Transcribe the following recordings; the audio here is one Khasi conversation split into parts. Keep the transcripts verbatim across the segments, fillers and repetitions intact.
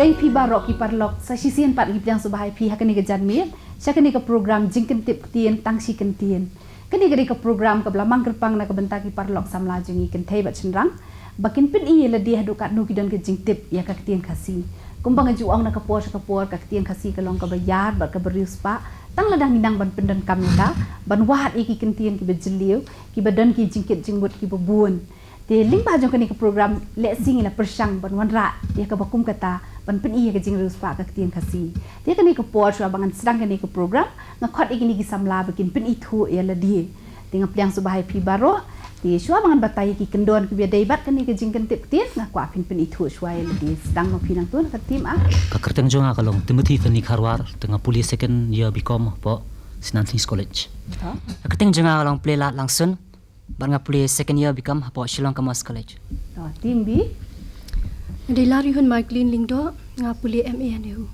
Phi baroh ki paralok, sa shisien pat ngi pdiang sngewbha ïa phi ha kane ka janmiet sha kane ka program Jingkyntip Ktien Tang Shi Kyntien. Kane ka dei ka program kaba la mang kyrpang na ka bynta ki paralok samla jong ngi kynthei bad shynrang ba kin pyni ïa lade haduh katno ki don ka jingtip ïa ka ktien Khasi. Kumba nga ju ong, na ka por sha ka por ka ktien Khasi ka long kaba ïar bad kaba riewspah. Tang lada ngi nang ban pyndonkam ïa ka, ban wad ïa ki kyntien kiba jylliew, kiba don ki jingkit jingmut kiba bun. Te lyngba jong kane ka program lehse ngi la pyrshang ban wanrah ïa kaba kum kata, ban pyni ïa ka jingriewspah ka ktien Khasi. Te kane ka por shuwa ba ngan sdang kane ka program, nga khot ïa kine ki samla ba kin pynithuh ïa lade. Te nga pdiang sngewbha ïa phi baroh. Te shuwa ba ngan batai ïa ki kyndon kiba dei bad kane ka jingkyntip ktien, nga kwah phin pynithuh shuwa ïa lade. Sdang ma phi nangtu na ka team A. Ka kyrteng jong nga ka long Timothy Fenny Kharwar, te nga pule second year B Com hapoh Saint Anthony's College. Ka kyrteng jong nga ka long Pleilat Langsun, bad nga pule second year B Com hapoh Shillong Commerce College. To, team B. Nga dei Larihun Maiklin Lyngdoh, nga pule M A NEHU.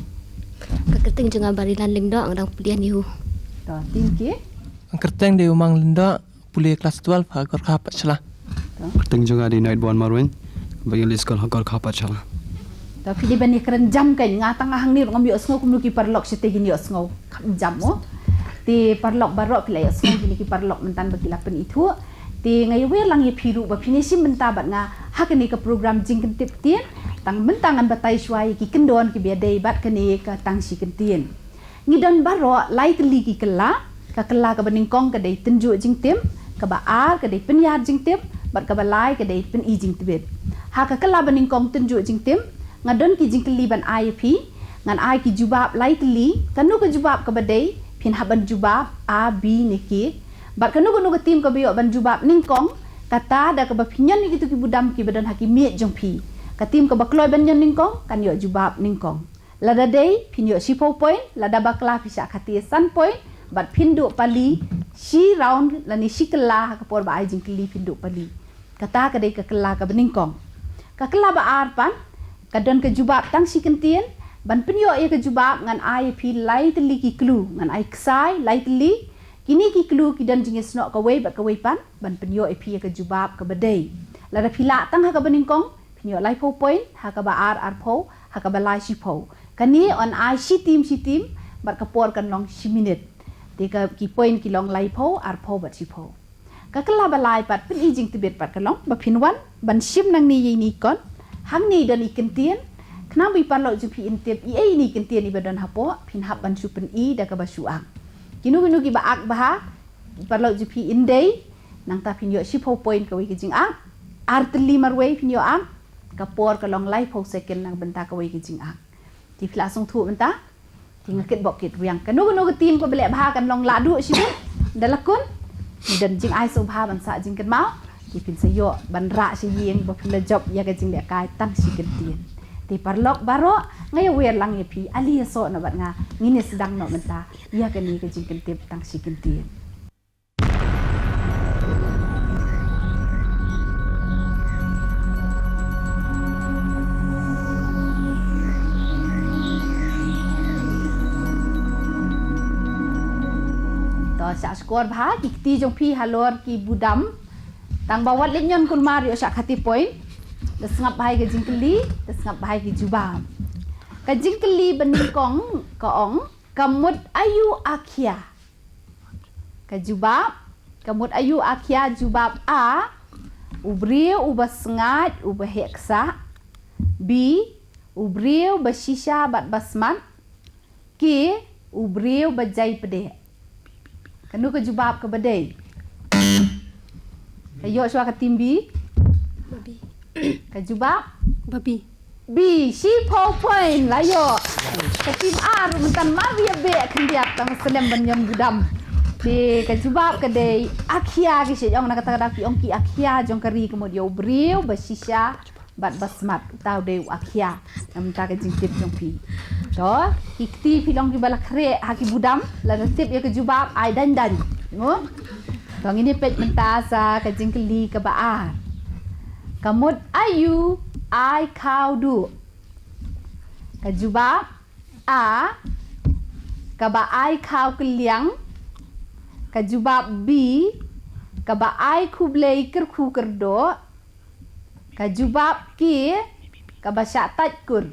Ka kyrteng jong nga Barilan Lyngdoh, nga dang pule NEHU. To, team K. Ka kyrteng dei Umang Lyngdoh, pule class twelve ha Gorkha Pathshala. To. Kyrteng jong nga dei Nait Bon Marwin, ba ïa lei skul ha Gorkha Pathshala. To, phi dei ban ïakren jam kan, nga tang nga hangne ruh ngam ïohsngew kumno ki paralok shatei kin ïohsngew. Kham jam mo. Te paralok baroh phi la ïohsngew kine ki paralok mynta ba ki la pynithuh. Te nga ïawer lang ïa phi ruh ba phin ïashim bynta bad nga ha kane ka program Jingkyntip Ktien. Tang mynta ngan batai shuwa ïa ki kyndon kiba dei bad kane ka tang shi kyntien. Ngi don baroh lai tylli ki kylla, ka kylla kaba nyngkong ka dei tynjuh jingtim, kaba ar ka dei pynïar jingtim, bad kaba lai ka dei pyni jingtbit. Ha ka kylla ba nyngkong tynjuh jingtim, nga don ki jingkylli ban ai ïa phi, ngan ai ki jubab lai tylli, kano ka jubab kaba dei, phin hap ban jubab A, B ne K. Bad kano kano ka tim kaba ïoh ban jubab nyngkong, kata da kaba phin ñion ïa kito ki budam kiba don ha ki miej jong phi. Ka tim kaba kloi ban ñion nyngkong, kan ïoh jubab nyngkong. Lada dei, phin ïoh shiphew point, lada bakla phi shah khatii san point, bad phin duh pali shi round lane shi kylla ha ka por ba ai jingkylli phin duh pali. Kata ka dei ka kylla kaba nyngkong. Ka kylla ba ar pat, ka don ka jubab tang shi kyntien, ban pynïoh ïa ka jubab ngan ai ïa phi lai tylli ki clue, ngan ai ksai lai tylli, kine ki clue ki don jingïasnoh kawei bad kawei pat, ban pynïoh ïa phi ïa ka jubab kaba dei. Lada phi lah tang ha kaba nyngkong, phin ïoh laiphew point, ha kaba ar arphew, ha kaba lai shiphew. Kane yn ai shi tim shi tim, bad ka por kan long shi minit. Te ka ki point ki long laiphew, arphew bad shiphew. Ka kylla ba lai pat pyni jingtbit pat ka long, ba phin wan, ban shim nangne ïa ine i kot, hangne i don i kyntien, khnang ba i paralok jong phi in tip, i ei ine i kyntien iba don hapoh, phin hap ban shu pyni da kaba shu ang. Kino kino kiba ak bha, i paralok jong phi in dei, nangta phin ïoh shiphew point kawei ka jingak, ar tylli marwei phin ïoh ak, ka por ka long laiphew second na ka bynta kawei ka jingak. Te phi la sngewthuh mynta, te nga kit bok kit rwiang. Kano kano ka tim kaba leh bha kan long lahduh shibun, da la kun, ngi don jingai sngewbha ban sah jingkynmaw, te phin sa ïoh ban rah sha ïing ba phin la jop ïa ka jinglehkai tang shi kyntien. Te paralok baroh, nga ïawer lang ïa phi, ale ïasoh noh bad nga, ngin ïa sdang noh mynta ïa kane ka jingkyntip tang shi kyntien. To, shah shkor bha ki kti jong phi halor ki budam. Tang ba wat leit ñion kulmar ïoh shah khatii point. Da sngap bha ïa ka jingkylli, da sngap bha ïa ki jubab. Ka jingkylli ba nyngkong ka ong, ka mut aïu a khia? Ka jubab, ka mut aïu a khia? Jubab A, u briew uba sngaid uba heh ksah. B, u briew ba shisha bad ba smat. K, u briew ba jai pdeh. Kano ka jubab kaba dei? Ka ïoh shuwa ka tim B. Babi. Ka jubab? Babi. B, shiphew point la ïoh. Ka tim A ruh mynta mar ïa beh khyndiat tang slem ban ñion budam. Te ka jubab ka dei akhia, ki shu ong na kata ka daw ki ong ki akhia jong ka ri ka mut ïa u briew ba shisha bad ba smat, uta u dei u akhia. Namar ka jingtip jong phi. To, ki kti phi long kiba la khreh ha ki budam, lada tip ïa ka jubab ai dain dain. Mo? To ngin ïa peit mynta sa ka jingkylli kaba ar. Ka mut aïu ai khaw duh? Ka jubab A, kaba ai khaw kylliang. Ka jubab B, kaba ai khublei kyrkhu kyrdoh. Ka jubab K, kaba shah tait kur.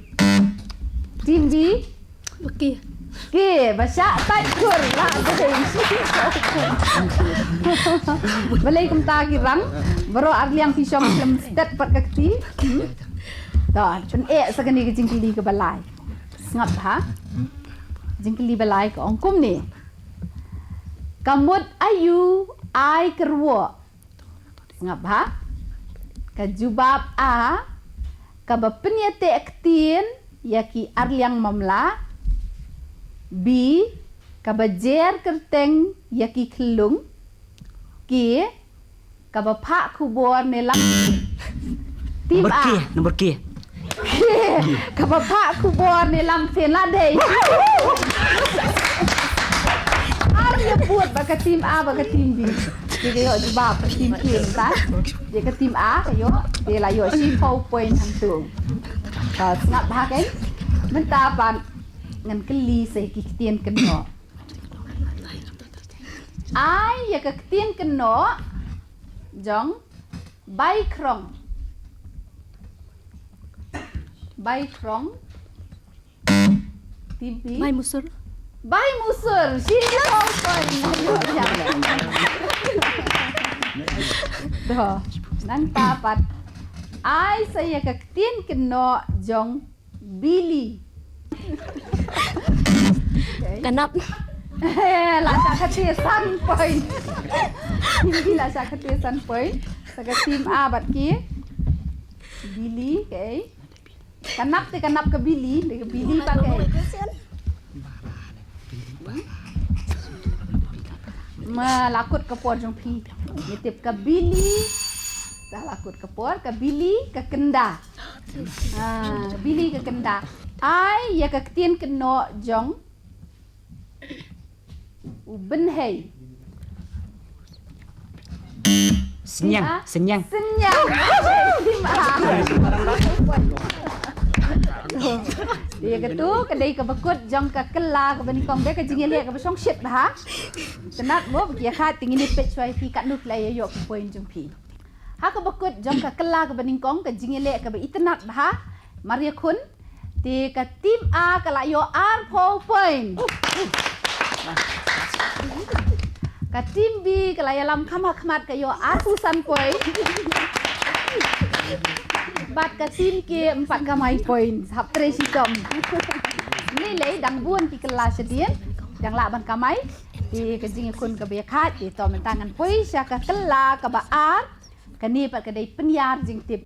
Team B. Okey. Okey, ba shah tait khur la dei. Balei kumta ki rang? Baroh arliang phi shong khlem stet pat ka kti. To, pyneh sa kane ka jingkylli kaba lai. Sngap ha. Jingkylli ba lai ka ong kumne. Ka mut aïu ai kyrwoh? Sngap ha. Ka jubab A, kaba pynïateh ktien ïa ki arliang mamla. B, kaba jer kyrteng ïa ki khyllung. K, kaba phah khubor ne lam. Team Number A. K, number K. Kaba phah khubor ne lam phin la dei. Ar ïa pud ba ka team A ba ka team B. Ki ka ïoh jubab ka team K mynta. Ïa ka team A ka ïoh, te la ïoh shiphew point hangtu. Ka sngap bha kein. Mynta pat ngan kylli sa ki ktien kynnoh. Ai ïa ka ktien kynnoh jong Bai Krong. Bai Krong. Team B. Bai Musur. Bai Musur. Shiphew point. Doh. Nangta pat. Ai sa ïa ka ktien kynnoh jong Bili. Ka nap. La shah kate san point. Bili la shah kate san point. Sa ka team A bad ki. Bili, okay. Ka nap te ka nap ka bili, te ka bili pat ka. Ma la kut ka por jong phi. Ngi tip ka bili. Te la kut ka por, ka bili, ka kynda. Ah, bili ka kynda. Ai ïa ka ktien kynnoh jong u Bynhei. Synñiang, ah, synñiang. Synñiang. Team A. Ïa katu ka dei kaba kut jong ka kylla kaba nyngkong, dei ka jingïaleh kaba shongshit bha. Itynnad mo ba ki ïa khat, te ngin ïa peit shuwa ïa phi katno ki la ïoh ka point jong phi. Ha kaba kut jong ka kylla kaba nyngkong, ka jingïaleh kaba itynnad bha. Mar ïakhun, te ka team A ka la ïoh arphew point. Ka team B ka la ïalam kham ha khmat, ka ïoh arphew san point. Bad ka team K em pat kamai point. Hap trei shitom. Lei lei dang bun ki kylla shadien, dang lah ban kamai. Te ka jingïakhun kaba ïa khat, te to mynta ngan poi sha ka kylla kaba ar. Kane pat ka dei pynïar jingtip.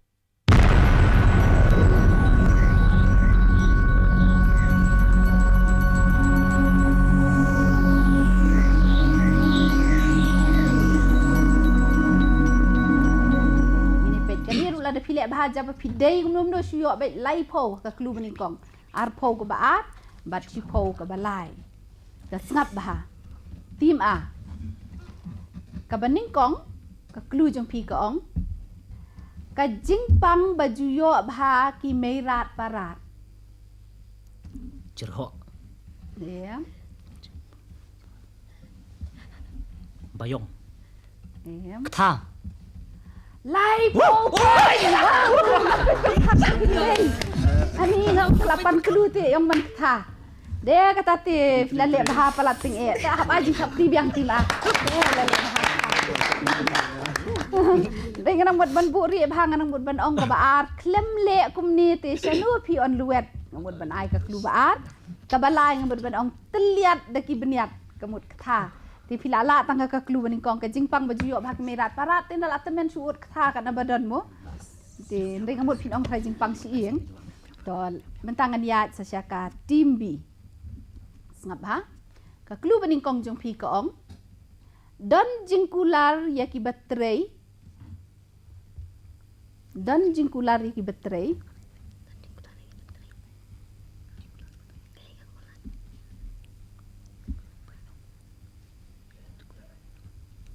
Ngin peit kane ruh lada phi leh bha, jia ba phi dei kumno kumno shu ïoh beit laiphew ka clue ba nyngkong. Arphew kaba ar bad shiphew kaba lai. Ka sngap bha. Team A. Kaba nyngkong, ka clue jong phi ka ong, ka jingpang ba ju ïoh bha ki meirat parat. Jyrhoh. Ïa. Baïong. Em. Ktha. Laiphew point. Ani nga u la pan clue te ïong ban ktha. De kata te phi la leh bha palat ting eh. Te hap ai jingshapti biang team A. De nga nang mut ban buhrieh bha, nga nang mut ban ong kaba ar. Khlem leh kumne te shano phi on luwet. Nga mut ban ai ka clue ba ar. Kaba lai nga mut ban ong tylliat da ki bniat, ka mut ktha. Te phi la lah tang ka clue ba nyngkong, ka jingpang ba ju ïoh bha ki meirat parat, te ynda la tymmen shu ud ktha katba don mo. Te hynrei nga mut phin ong trai jingpang shi ïing. To mynta ngan ïaid sa sha ka team B. Sngap bha. Ka clue ba nyngkong jong phi ka ong, don jingkular ïa ki ba trei. Don jingkular ïa ki ba trei.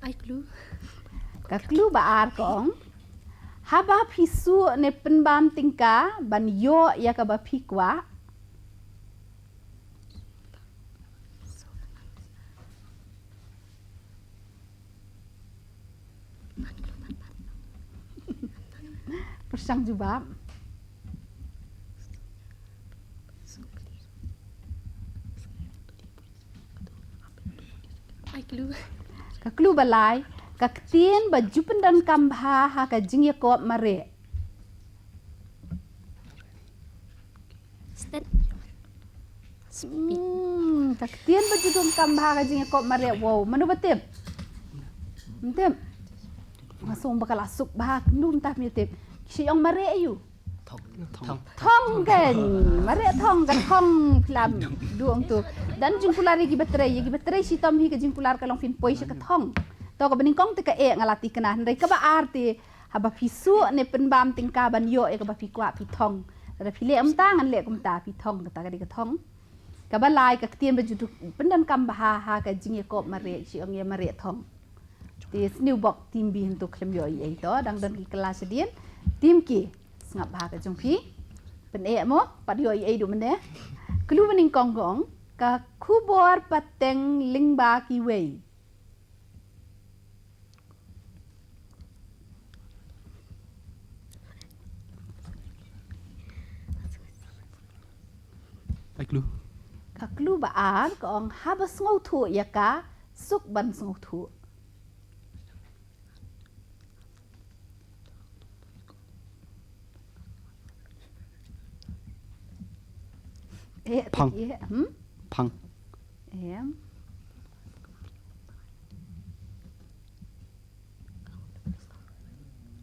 Ai clue. Ka clue ba ar ka ong, haba phi suk ne pynbam tyngka ban ïoh ïa kaba phi kwah. Pyrshang jubab. Ai, clue. Ka clue ba lai, ka ktien ba ju pyndonkam bha ha ka jingïakop mareh. Stet. Hmm, ka ktien ba ju donkam bha ha ka jingïakop mareh. Wow, mano ba tip? Ym tip? Nga sngew ba ka la suk bha, kumno mynta phi tip? Ki shu ong mareh aiu? Thong. Thong. Thong kan. Mareh thong, ka thong phi la duh ong tu. Don jingkular ïa ki ba trei, ïa ki ba trei shitom hi ka jingkular ka long phin poi sha ka thong. To kaba nyngkong te ka eh nga la thikna, hynrei kaba ar te haba phi suk ne pynbam tyngka ban ïoh ïa kaba phi kwah phi thong. Lada phi leh kumta ngan leh kumta, phi thong, kata ka dei ka thong. Kaba lai, ka ktien ba ju pyndonkam bha ha ka jingïakop mareh, shu ong ïa mareh thong. Te sniew bok team B hangto khlem ïoh ei ei, to dang don ki kylla shadien. Team K, sngap bha ka jong phi. Pyneh mo, pat ïoh ei ei duh mynne. Clue ba nyngkong ka ong, ka khubor pateng lyngba kiwei. Ai, clue. Ka clue ba ar ka ong, haba sngewthuh ïa ka, suk ban sngewthuh. Eh, phang. Eh, hmm? Phang. Em.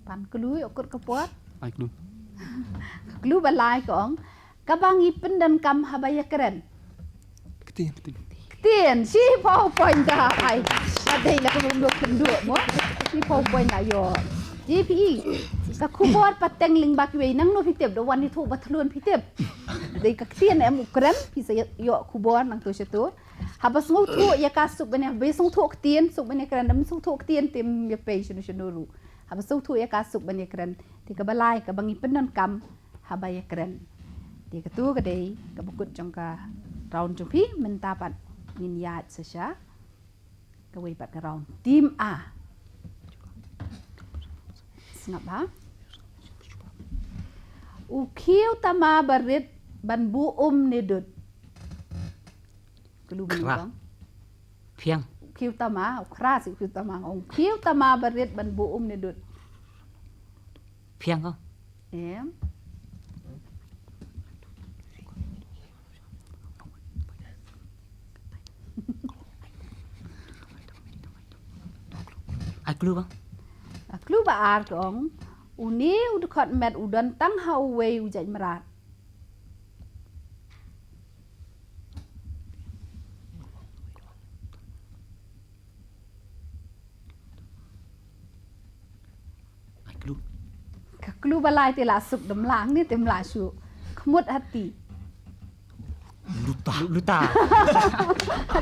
Pan clue ïoh kut ka por. Ai, clue. Clue ba lai ka ong, kaba ngi pyndonkam haba ïakren. Ktien, ktien. Ktien, shiphew point da ai. Ka dei la ka bym duk pynduh mo. Shiphew point la ïoh. Te phi, ka khubor pateng lyngba kiwei, nangno phi tip, da wan ïathuh ba thlun phi tip. Dei ka ktien em u kren, phi sa ïoh khubor nangto shato. Haba sngewthuh ïa ka suk ban ïa, haba sngewthuh ktien suk ban ïakren, haba sngewthuh ktien te ym ïa pei shano shano ruh. Haba sngewthuh ïa ka suk ban ïakren. Te kaba lai kaba ngi pyndonkam haba ïakren. Te kato ka dei kaba kut jong ka round jong phi, mynta pat ngin ïaid sa sha kawei pat ka round. Team A. Sngap ha. U khiew tama ba rit ban buh um ne dud. Ka lu bani. Khra. Kong. Phiang. U khiew tama, u khra si u khiew tama. U khiew tama ba rit ban buh um ne dud. Phiang ko. Em. Ai klu ba. Ai klu ba ar ka ong. Une u dkhot met u don tang ha uwei u jait mrad. Ai klu. Ka klu ba lai te la suk dam lang ni te mla shu. Khmut hati. Luta. Luta.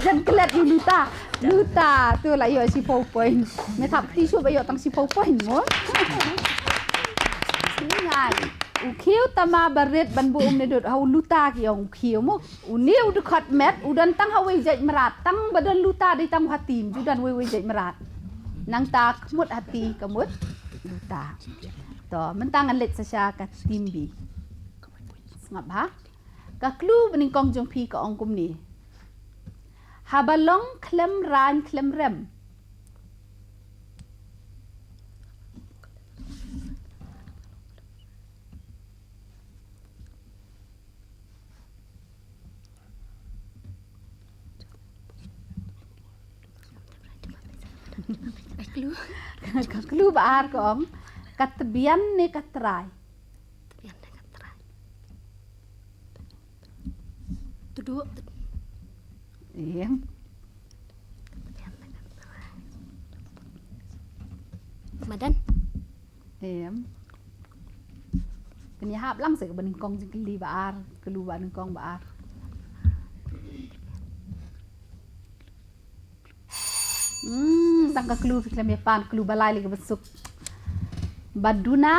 Jan klet yu luta. Luta tu la yu si power point. Me thap ti shu ba yu tang si power point mo. Ngai. U khiew tama ba rit ban buh um ne dud ha u luta ki ong u khiew mo. Une u dkhot met u don tang ha uwei u jait mrad tang ba don luta dei tang u hati ju don uwei u jait mrad. Nangta khmut hati khmut luta. To mynta ngan leit sa sha ka team B. Sngap ha. Ka klu ba nyngkong jong phi ka ong kumne. Haba long khlem rain khlem rem. Ka klu. Ka klu ba ar ka ong. Ka tbian ne ka trai. Tbian ne ka trai. Tudu. Em. Madan. Em. Kani hap lang se ka ba nyngkong jingkylli ba ar, klu ba nyngkong ba ar. Hmm, tang ka klu phi khlem ïa pan klu ba lai li ka ba suk. Ba duna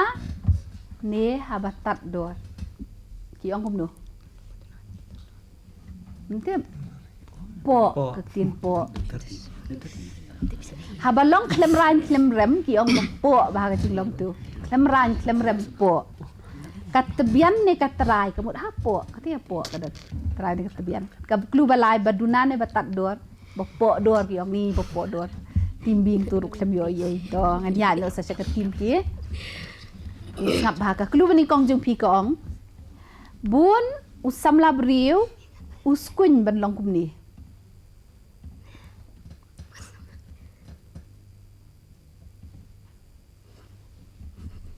ne haba tad dor. Ki ong kumno. Ntip. Poh, poh. Ka ktien poh. Haba long khlem rain khlem rem ki ong ba poh ba ha ka jinglong tu. Khlem rain khlem rem poh. Ka tbian ne ka trai ka mut ha poh ka te poh ka dei trai ne ka tbian. Ka klu ba lai ba duna ne ba tad dor. Ba poh dor ki ong ni, ba poh dor. Team B hangtu ruh khlem ïoh ei ei. To ngan ïaid noh sa sha ka team ki. Sngap bha, ka clue ba nyngkong jong phi ka ong: Bun u samla briew u skuin ban long kumne.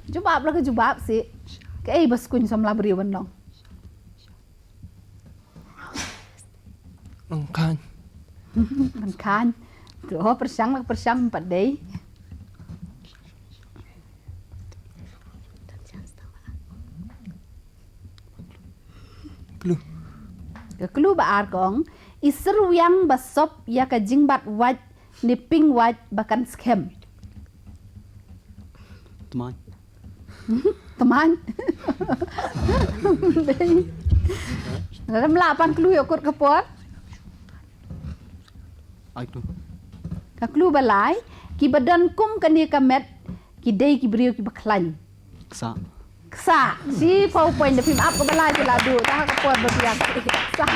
Jubab la ka jubab sih. Kaei ba skuin samla briew ban long? Ban khan. Ban khan. To pyrshang la pyrshang pat dei. Clue. Ka clue ba ar ka ong: I syrwiang ba sop ïa ka jingbat wait ne ping wait ba kan skhem. Tmaiñ. Tmaiñ. Dei. Lada ym lah ban clue ïoh kut ka por. Ai tu. Ka clue ba lai: Ki ba don kum kane ka met ki dei ki briew ki ba khlaiñ. Ksa. Ksa. Shiphew point, da phim ap ka ba lai ki la duh. Ta ha ka por ba biang. Ksa.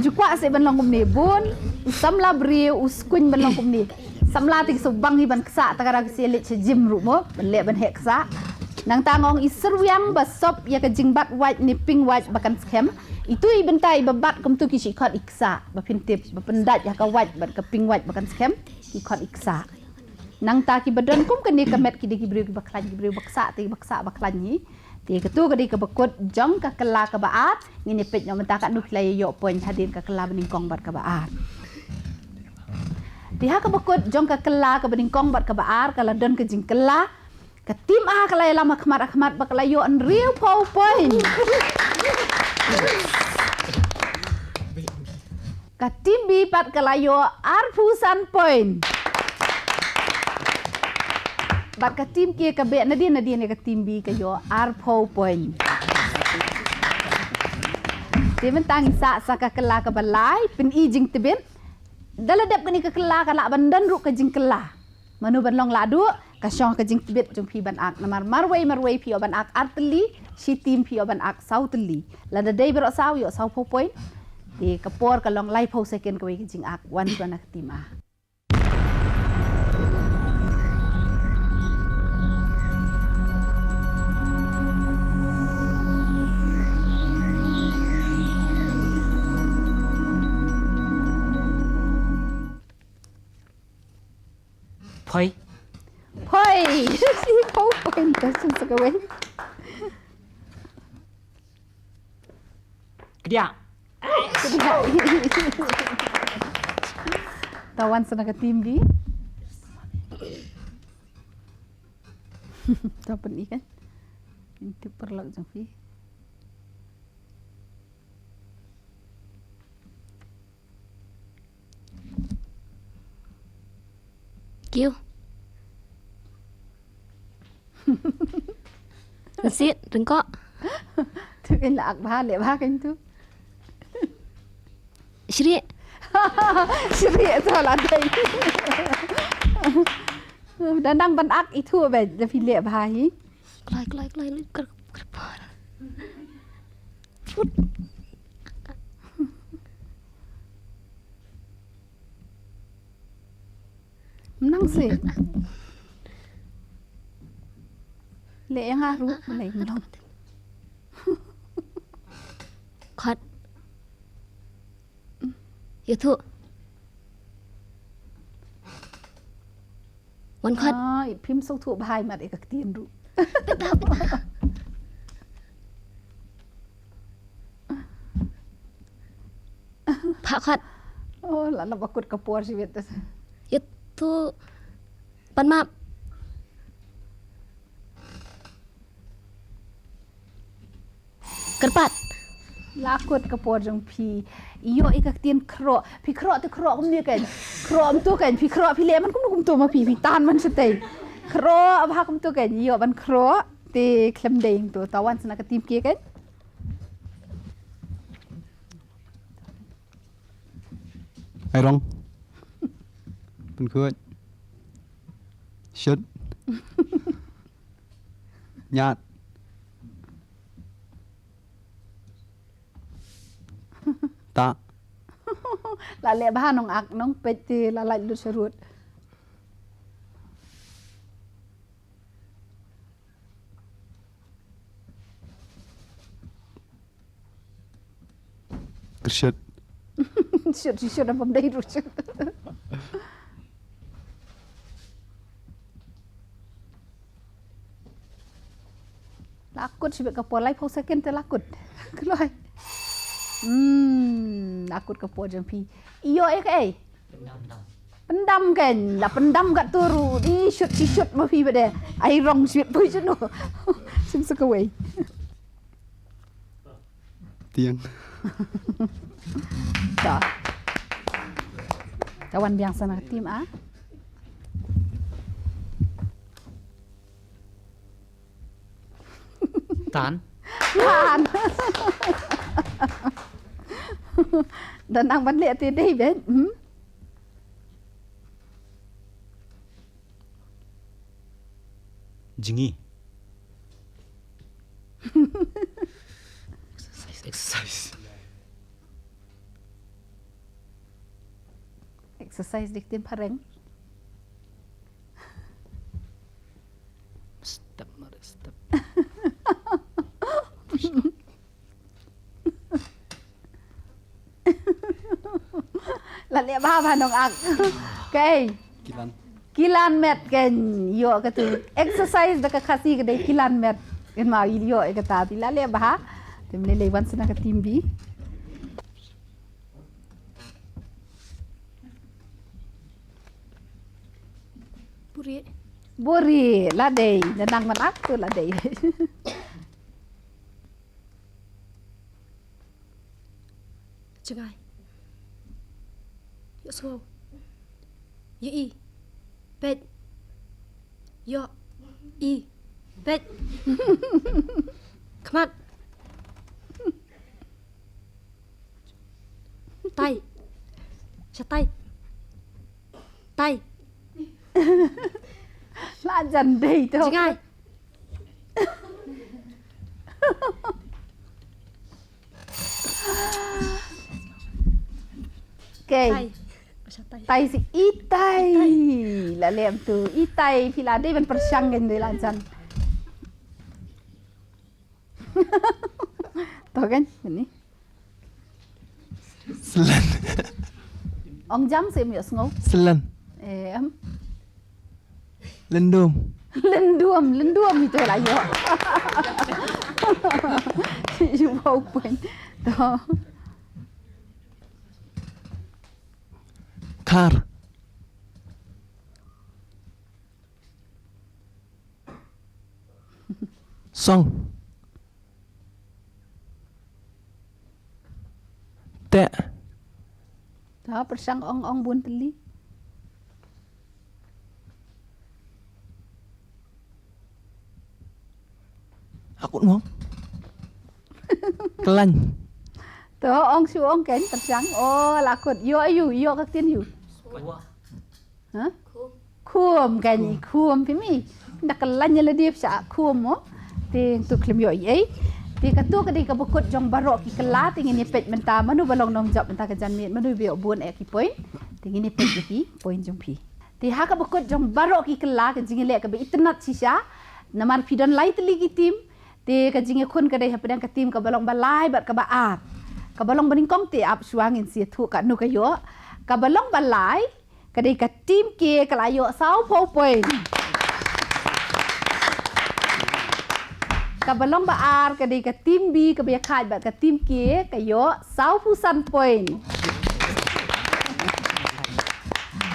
Ju kwah seh ban long kumne. Bun u samla briew u skuin ban long kumne. Samla te ki shu bang hi ban ksa, ta ka daw ki shu leit sha gym ruh mo ban leh ban heh ksa. Nangta nga ong: I syrwiang ba sop ïa ka jingbat wait ne ping wait ba kan skhem. Itu i bynta i ba bat kumtu ki shu khot i ksa. Ba phin tip, ba pyndait ïa ka wait bad ka ping wait ba kan skhem, ki khot i ksa. Nangta ki ba don kum kane ka met ki dei ki briew ki ba khlaiñ, ki briew ba ksa te ki ba ksa ba khlaiñ hi. Te katu ka dei ka ba kut jong ka kylla ka ba ar. Ngin ïa peit noh mynta katno phi la ïoh point hadien ka kylla ba nyngkong bad ka ba ar. Te ha ka ba kut jong ka kylla ka ba nyngkong bad ka ba ar ka la don ka jingkylla. Ka team A ka la ïalam ha khmat ha khmat bad ka la ïoh hynriewphew point. Ka team B pat ka la ïoh arphew san point. Bad ka team K ka beh nadien nadien ïa ka team B, ka ïoh arphew point. Te mynta ngin sah sa ka kylla ka ba lai, pyni jingtbit. Da la dep kane ka kylla ka lah ban don ruh ka jingkylla. Mano ban long lah duh, ka shong ka jingtbit jong phi ban ak. Namar marwei marwei phi ïoh ban ak ar tylli, shi team phi ïoh ban ak saw tylli. Lada dei baroh saw ïoh sawphew point. Te ka por ka long laiphew second kawei ka jingak. Wan shuwa na ka team A. Phoi. Phoi. Phoi, phoi, ta sum sa kawei. Kdiah. Kdiah. Ta wan sa na ka team B. Ta pyni kan. Ini tu paralok jong phi. Kiew. Nsit, ryngkoh. Tu kan la ak bha, leh bha kan tu. Shrieh. Shrieh tu la dei. Da nang ban ak itu ba da phi leh bha hi. Kloi, kloi, kloi, kloi, kar, kar, par. Fut. Nang si. Leh ïa nga ruh, leh ïa nga ruh. Khot. Ïathuh. Wan khot. Ah, phim sngewthuh bha ïa mat ïa ka ktien ruh. Phah khot. Oh, la na ba kut ka por shibit. Ïathuh. Pan map. Kyrpad. La kut ka por jong phi. Ïoh ïa ka ktien khroh. Phi khroh te khroh kumne kan. Khroh kumto kan. Phi khroh phi leh man kumno kumto ma phi. Phi tan man shatei. Khroh bha kumto kan. Ïoh ban khroh. Te khlem dei kumto. Ta wan sa na ka team K kan. Ai rong. Pynkhuid. Shut. Ñiad. Tah. La leh bha nong ak nong peit te la lait lut sharut. Kyrshot. Shot, shot, shot, apa benda itu, shot. Lakut shibit ka por, laiphew second te lakut. Kloi. Hmm, lakut ka por jong phi. Ïoh ïa kaei? Pyndam kan, la pyndam kat tu ruh. Di shot, shi shot ma phi bad de. Ai rong shibit poi shano. Shim sa kawei. Tiang. To. Ka wan biang sa na ka team A. Tan. Tan. Da nang ban leh te dei ben. Hmm? Jngi. Exercise, exercise. Exercise dik tim phareng. Step, mari, step. La leh bha bha nong ak. Kaei? Kilan. Kilan met kan ïoh katu. Exercise da ka Khasi ka dei kilan met. Kan ma ïoh ïa kata phi la leh bha. Te mynne lei wan sa na ka team B. Buri. Buri, la dei, da nang man ak tu la dei. Jngai. Ïohsngew. Ïohi. Peit. Ïohi. Peit. Khmat. Tai. Shatai. Tai. La jan dei to. Jngai. Okay. Tai. Shatai. Tai si itai. Itai. La lem tu. Itai phi la dei ban pyrshang kan dei la jan. To kan, ni. Slen. Ong jam sim ïohsngew. Slen. Em. Lyndum. Lyndum, lyndum ito la ïoh. Ïoh bau pun. To. Khar. Song. Teh. Ta pyrshang ong ong bun tylli. Akut mo. Klan. To ong shu ong kan pyrshang. Oh, lakut. Ïoh aïu, ïoh ka ktien aïu. Ha? Khum kan i khum phi mi. Da ka lain ïa lade sha khum mo. Te tu khlem ïoh ei. Te katu ka dei kaba kut jong baroh ki kylla, te ngin ïa peit mynta mano ba long nongjop mynta ka janmiet, mano ba ïoh bun eh ki point. Te ngin ïa peit ïa ki point jong phi. Te ha kaba kut jong baroh ki kylla ka jingïaleh kaba itynnad shisha. Namar phi don lai tylli ki team. Te ka jingïakhun ka dei hapdeng ka team kaba long ba lai bad kaba ar. Kaba long ba nyngkong te ap shuwa ngin sa ïathuh katno ka ïoh. Kaba long ba lai ka dei ka team K ka la ïoh sawphew point. Kaba long ba ar ka dei ka team B kaba ïakhaid bad ka team K ka ïoh sawphew san point.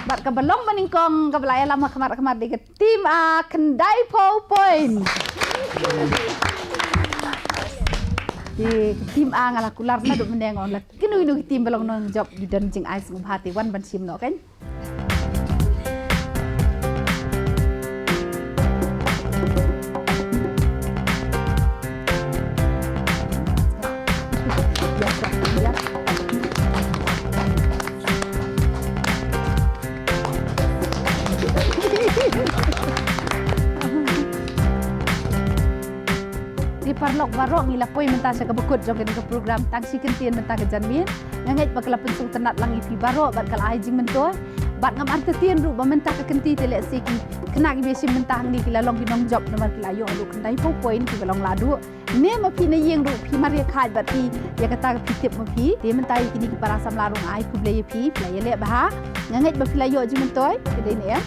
Bad kaba long ba nyngkong kaba la ïalam ha khmat khmat dei ka team A khyndai phew point. Te ka team A nga la kular naduh mynne nga ong la kino kino ki team ba long nongjop ki don jingai sngewbha te wan ban shim noh kan. Paralok baroh, ngi la poi mynta sha kaba kut jong kane ka program Tang Shi Kyntien mynta ka janmiet. Nga ngeit ba ka la pynsngewtynnat lang ïa phi baroh bad ka la ai jingmyntoi. Bad ngam artatien ruh ba mynta ka kynti te lehse ki khynnah kiba shim bynta hangne ki la long ki nongjop namar ki la ïoh ruh khyndai phew point kiba long lahduh. Ne ma phi na ïing ruh phi mar ïa khaid bad phi ïa kata ka phi tip ma phi. Te mynta ïa kine ki para samla ruh nga ai khublei ïa phi, phi la ïaleh bha. Nga ngeit ba phi la ïoh jingmyntoi, ka dei ne em?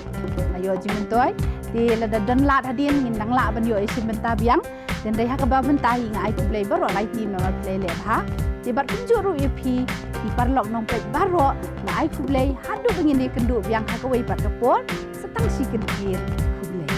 La ïoh jingmyntoi. Te lada don lad hadien ngin nang lah ban ïoh ïa shim bynta biang. Te hynrei ha kaba mynta hi nga ai khublei baroh lai team namar phi la ïaleh bha. Te bad kumjuh ruh ïa phi ki paralok nongpeit baroh nga ai khublei haduh ba ngin ïakynduh biang ha kawei pat ka por. Sa tang shi kyntien, khublei.